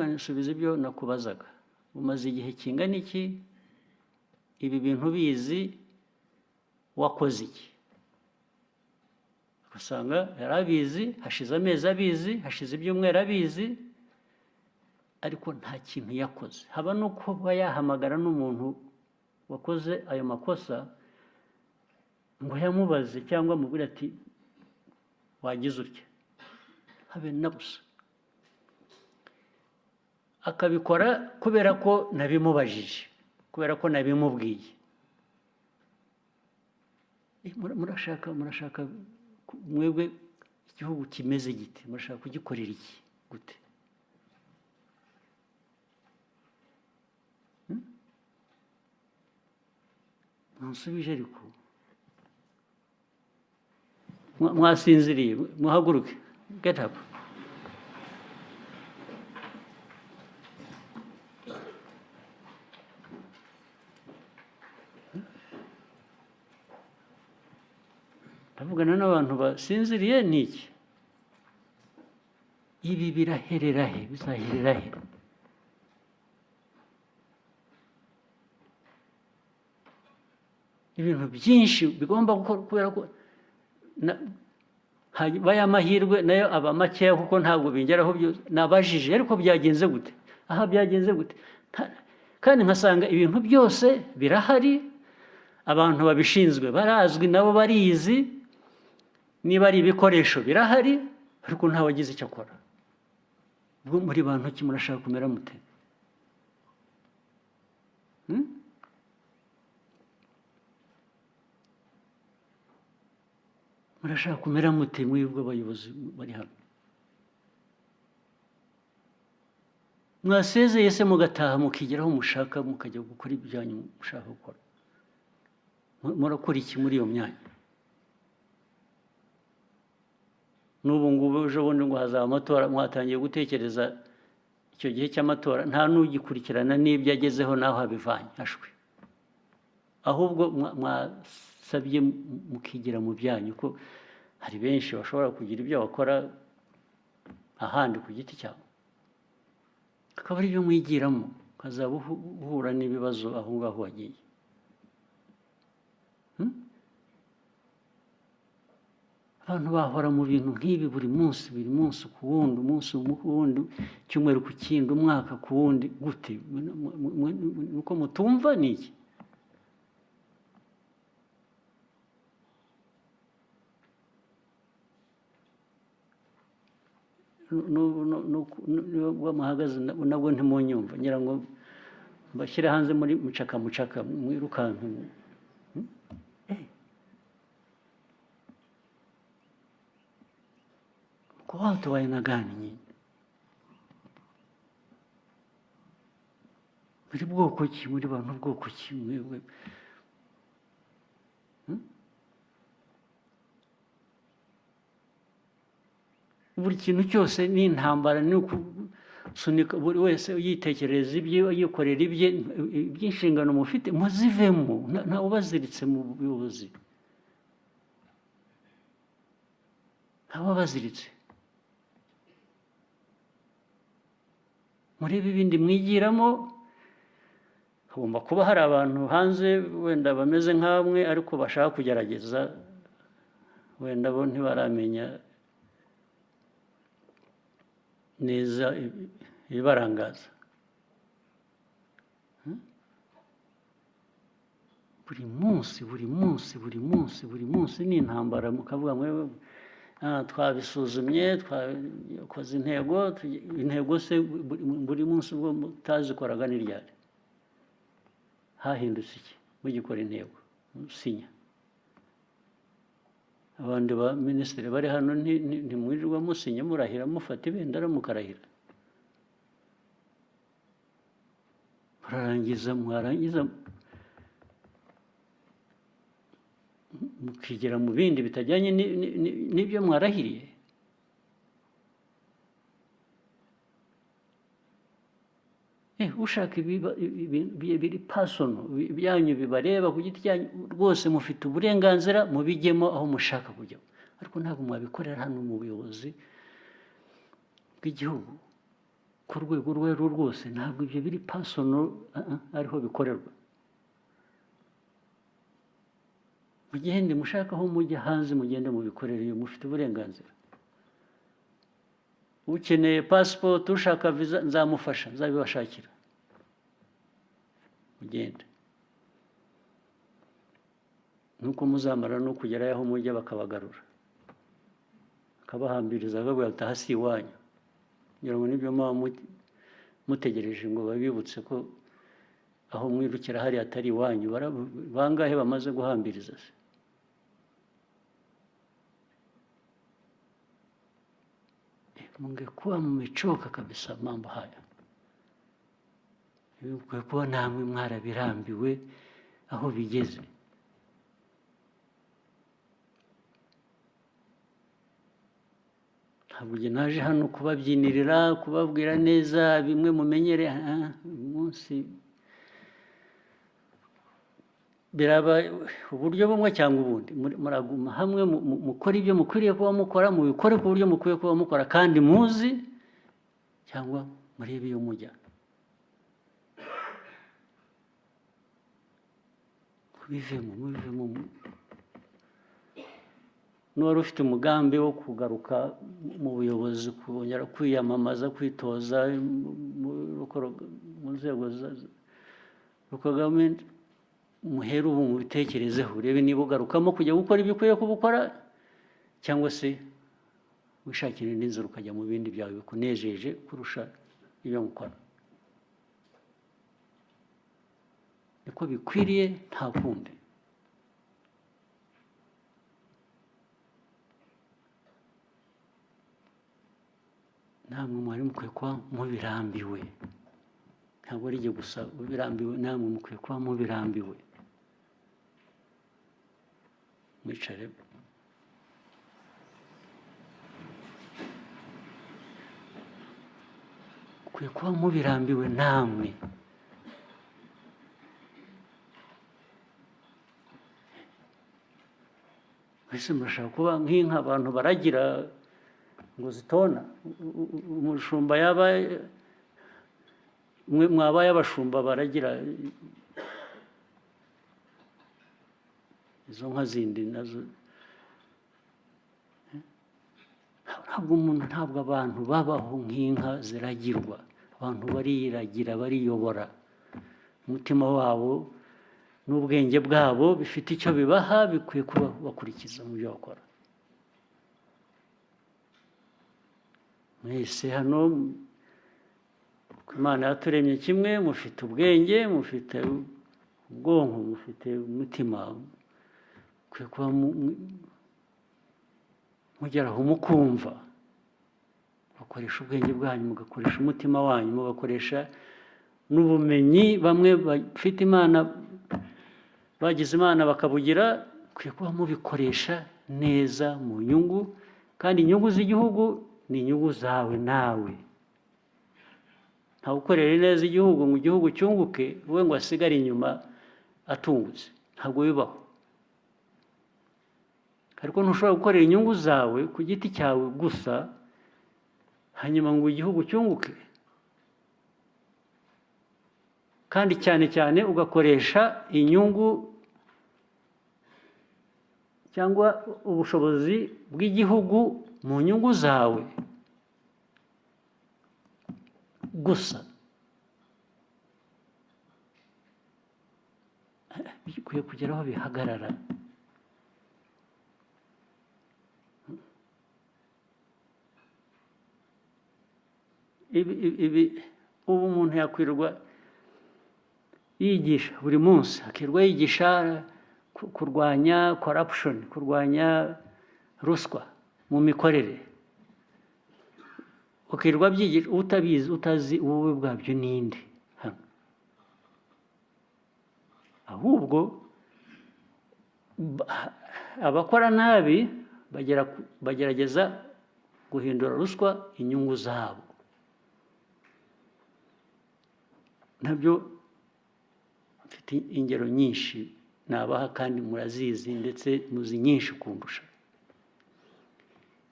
Nsubiza ibyo nakubazaga. Umaze igihe kingana iki ibi bintu bizi? Wakoze iki? Ugasanga yari abizi, hashize amezi abizi, hashize ibyumweru abizi, ariko nta kintu yakoze, haba no kuba yahamagara n'umuntu wakoze ayo makosa ngo yamubaze cyangwa amubwire ati: "Wagize utya." Habe na busa. Akabikora kubera ko nabimubajije, kubera ko nabimubwiye. Murashaka mwebwe igihugu kimeze gite? Murashaka kugikorera iki gute? Munsubije ariko. Mwasinziriye? Muhaguruke, get up. Ndavugana n'abantu basinziriye? Ni iki? Ibi biraherera he? Bizaherera he? Ibintu byinshi bigomba gukorwa kubera ko hanyuma y'amahirwe nayo aba makeya, kuko ntabwo bingeraho byose. Nabajije, ariko byagenze gute aha? Byagenze gute? Kandi nkasanga ibintu byose birahari, abantu babishinzwe barazwi, nabo barizi, niba ari ibikoresho birahari, ariko ntawagize icyo akora. Ubwo muri bantu ki? Murashaka kumera mute? Hmm? Murashaka kumera mute mwebwe abayobozi bari hano? Mwasezeye se, mugataha, mukigeraho mushaka, mukajya gukora ibyanyu mushaka gukora? Murakora iki muri iyo myanya? N'ubu ngubu, ejo bundi ngo hazaba amatora, mwatangiye gutekereza icyo gihe cy'amatora, nta n'ugikurikirana n'ibyo agezeho n'aho abivanye ashwe. Ahubwo mwasabye mukigira mu byanyu, ko hari benshi bashobora kugira ibyo bakora ahandi ku giti cyabo, akaba ari byo mwigiramo, ukazaba uhura n'ibibazo aho ngaho wagiye. Abantu bahora mu bintu nk'ibi buri munsi, buri munsi ku wundi, umunsi ku wundi, icyumweru ku kindi, umwaka ku wundi, gute? Uko mutumva ni iki? N'ubu nubwo muhagaze nabwo ntimunyumva. Ngira ngo mbashyire hanze muri mucaka mucaka, mwirukanke. Eh. Mko watu wa aina gani nyinyi? Muri bwoko ki? Muri bantu bwoko ki mwebwe? Buri kintu cyose ni intambara, ni ukusunika, buri wese yitekerereza ibye, yikorera ibye. Iby'inshingano mufite muzivemo. Ntawe ubaziritse mu buyobozi, ntawe ubaziritse. Murebe ibindi mwigiramo. Hagomba kuba hari abantu hanze wenda bameze nk'amwe, ariko bashaka kugerageza, wenda bo ntibaramenya neza ibibarangaza. Buri munsi, buri munsi, buri munsi, buri munsi ni intambara. Mukavuga ngo "Ah, twabisuzumye, twakoze intego." Intego se buri munsi ubwo mutazikoraga ni ryari? Hahindutse iki mugikora intego, musinya? Abandi ba minisitiri bari hano, ntimwirirwa musinya, murahira, mufata ibendera mukarahira? Murarangiza, mwarangiza mukigira mu bindi bitajyanye n'ibyo mwarahiriye. Ushaka biri personal byanyu, bibareba ku giti cyanyu, rwose mufite uburenganzira, mubijyemo aho mushaka kujya, ariko ntabwo mwabikorera hano mu buyobozi bw'igihugu. Ku rwego urwo ari rwo rwose, ntabwo ibyo biri personal, ariho bikorerwa. Mugende mushaka aho mujya hanze, mugende mubikorere iyo mufite uburenganzira. Ukeneye pasipoti, ushaka viza, nzamufasha, nzabibashakira, mugende. Nuko muzamara no kugerayo aho mujya, bakabagarura, bakabahambiriza, bakababwira bati: "Aha si iwanyu." Ngira ngo nibyo muba mutegereje ngo babibutse ko aho mwirukira hariya atari iwanyu. Bangahe bamaze guhambiriza se? Mungekuwa mmechoka kabisa mambo haya. Mukwiye kuba namwe mwarabirambiwe aho bigeze. Ntabwo njye naje hano kubabyinirira, kubabwira neza bimwe mumenyere. Uyu munsi biraba uburyo bumwe cyangwa ubundi. Muraguma hamwe, mukore ibyo mukwiriye kuba mukora, mubikore ku buryo mukwiye kuba mukora kandi muzi, cyangwa murebe iyo mujya. Mubivemo, mubivemo. N'uwari ufite umugambi wo kugaruka mu buyobozi, kongera kwiyamamaza, kwitoza mu nzego za local government, muhere ubu mubitekerezeho, urebe niba ugarukamo kujya gukora ibyo ukwiye kuba ukora, cyangwa se wishakira indi nzira ukajya mu bindi byawe bikunejeje kurusha ibyo mukora. Niko bikwiriye, nta kundi. Namwe mwari mukwiye kuba mubirambiwe. Ntabwo ari jye gusa ubirambiwe, namwe mukwiye kuba mubirambiwe. Mwicare. Mukwiye kuba mubirambiwe namwe. Mbese murashaka kuba nk'inka abantu baragira ngo zitona? Umushumba yaba mwe mwabaye abashumba baragira izo nka zindi nazo. Ntabwo umuntu, ntabwo abantu babaho nk'inka ziragirwa. Abantu bariragira, bariyobora. Umutima wabo n'ubwenge bwabo bifite icyo bibaha, bikwiye kuba bakurikiza mu byo bakora. Mwese hano, Imana yaturemye kimwe, mufite ubwenge, mufite ubwonko, mufite umutima. Mukwiye kuba mugera aho mukumva, mugakoresha ubwenge bwanyu, mugakoresha umutima wanyu, mugakoresha n'ubumenyi bamwe bafite Imana, bagize Imana bakabugira. Mukwiye kuba mubikoresha neza mu nyungu, kandi inyungu z'igihugu ni inyungu zawe nawe. Ntawe ukorera neza igihugu ngo igihugu cyunguke, we ngo asigare inyuma atungutse. Ntabwo bibaho. Ariko ntushobora gukorera inyungu zawe ku giti cyawe gusa, hanyuma ngo igihugu cyunguke, kandi cyane cyane ugakoresha inyungu cyangwa ubushobozi bw'igihugu mu nyungu zawe gusa. Bikwiye kugera aho bihagarara. Ibi ubu umuntu yakwirirwa yigisha buri munsi, akirirwa yigisha kurwanya corruption, kurwanya ruswa mu mikorere, ukirirwa byigisha utabizi, utazi ububi bwabyo ninde hano. Ahubwo abakora nabi bagerageza guhindura ruswa inyungu zabo. Nabyo mfite ingero nyinshi nabaha, kandi murazizi, ndetse muzi nyinshi kundusha.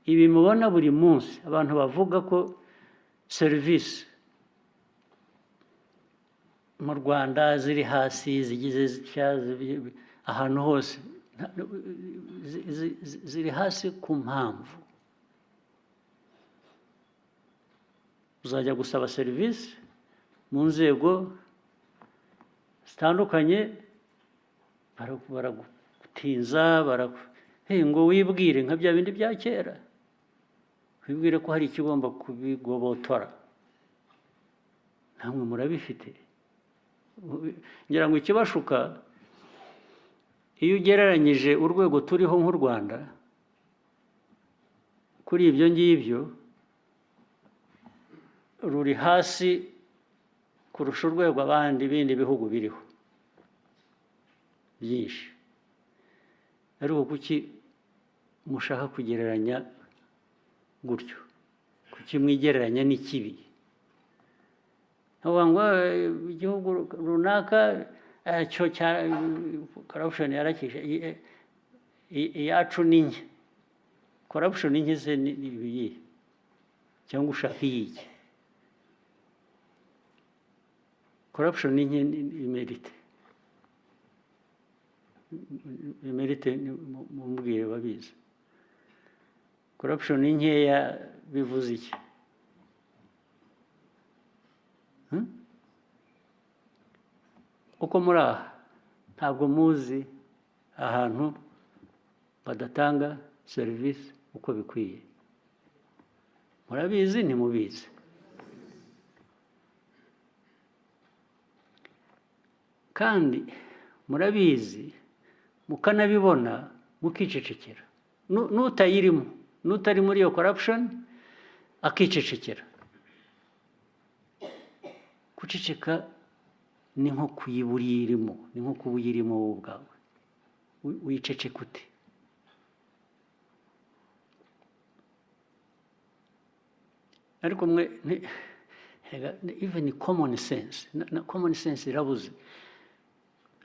Ibi mubona buri munsi, abantu bavuga ko serivisi Mu Rwanda ziri hasi, zigize zitya, ahantu hose ziri hasi ku mpamvu. Uzajya gusaba serivisi mu nzego zitandukanye, baragutinza, hey, ngo wibwire nka bya bindi bya kera, wibwire ko hari ikigomba kubigobotora. Namwe murabifite. Ngira ngo ikibashuka, iyo ugereranyije urwego turiho nk'u Rwanda kuri ibyo ngibyo, ruri hasi kurusha urwego abandi bindi bihugu biriho byinshi. Ariko kuki mushaka kugereranya gutyo? Kuki mwigereranya n'ikibi? Bavuga ngo igihugu runaka cyo cya corruption yarakishe, iyacu ni nke. Corruption nke se ni iyihe, cyangwa ushaka iyiki? Corruption ni nke imerite imerite, mumbwire babizi. Corruption ni nkeya bivuze iki? Uko muri aha, ntabwo muzi ahantu badatanga serivisi uko bikwiye? Murabizi, ntimubizi? Kandi murabizi, mukanabibona, mukicecekera. N'utayirimo, n'utari muri iyo corruption akicecekera. Guceceka ni nko kuyibura uyirimo, ni nko kuba uyirimo wowe ubwawe. Wiceceka ute? Ariko mwe even common sense, na common sense irabuze.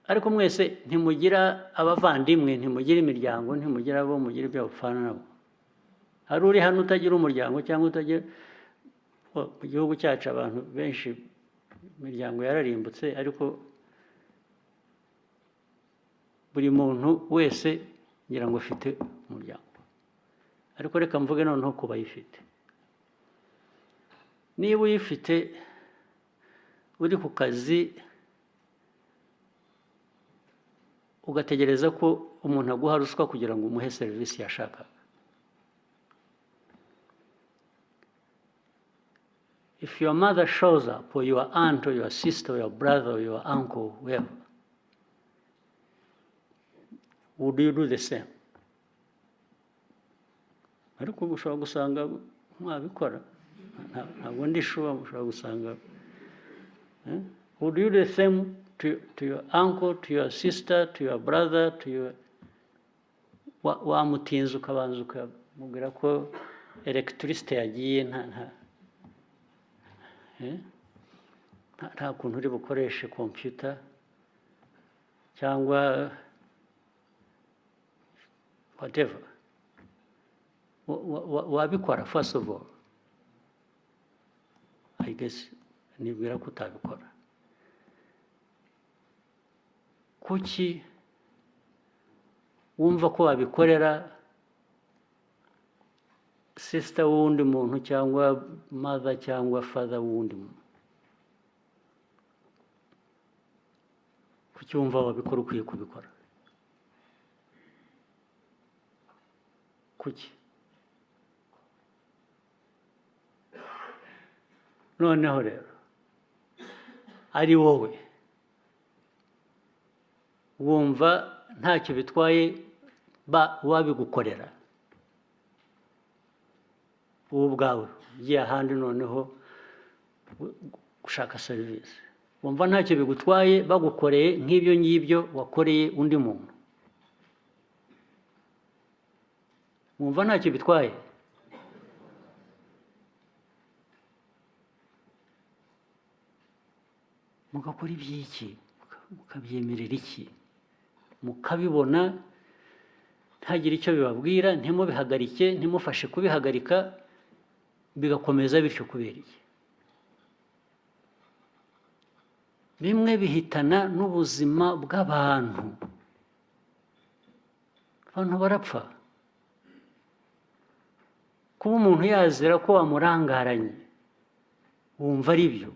Ariko mwese ntimugira abavandimwe, ntimugira imiryango, ntimugira abo mugira ibyo bapfana nabo? Hari uri hano utagira umuryango cyangwa utagira? Mu gihugu cyacu abantu benshi imiryango yararimbutse, ariko buri muntu wese ngira ngo afite umuryango. Ariko reka mvuge noneho ku bayifite. Niba uyifite, uri ku kazi, ugategereza ko umuntu aguha ruswa kugira ngo umuhe serivisi yashakaga, if your mother shows up, or your aunt, or your sister, or your brother, or your uncle, whoever, would you do the same? Ariko ubu ushobora gusanga mwabikora. Ntabwo ndi sure. Ushobora gusanga, eh? Would you do the same to your uncle, to your sister, to your brother, to your wamutinza ukabanza ukamubwira ko electricity yagiye, nta eh? Nta kuntu uri bukoreshe computer cyangwa whatever? Wabikora? First of all, I guess nibwira ko utabikora. Kuki wumva ko wabikorera sister w'undi muntu, cyangwa mother, cyangwa father w'undi muntu? Kuki wumva wabikora, ukwiye kubikora? Kuki? Noneho rero ari wowe, wumva ntacyo bitwaye ba wabigukorera wowe ubwawe, ugiye ahandi noneho gushaka serivisi, wumva ntacyo bigutwaye bagukoreye nk'ibyo ngibyo wakoreye undi muntu? Wumva ntacyo bitwaye? Mugakora iby'iki? Mukabyemerera iki? Mukabibona, ntagire icyo bibabwira, ntimubihagarike, ntimufashe kubihagarika, bigakomeza bityo, kubera iki? Bimwe bihitana n'ubuzima bw'abantu, abantu barapfa. Kuba umuntu yazira ko wamurangaranye, wumva ari byo?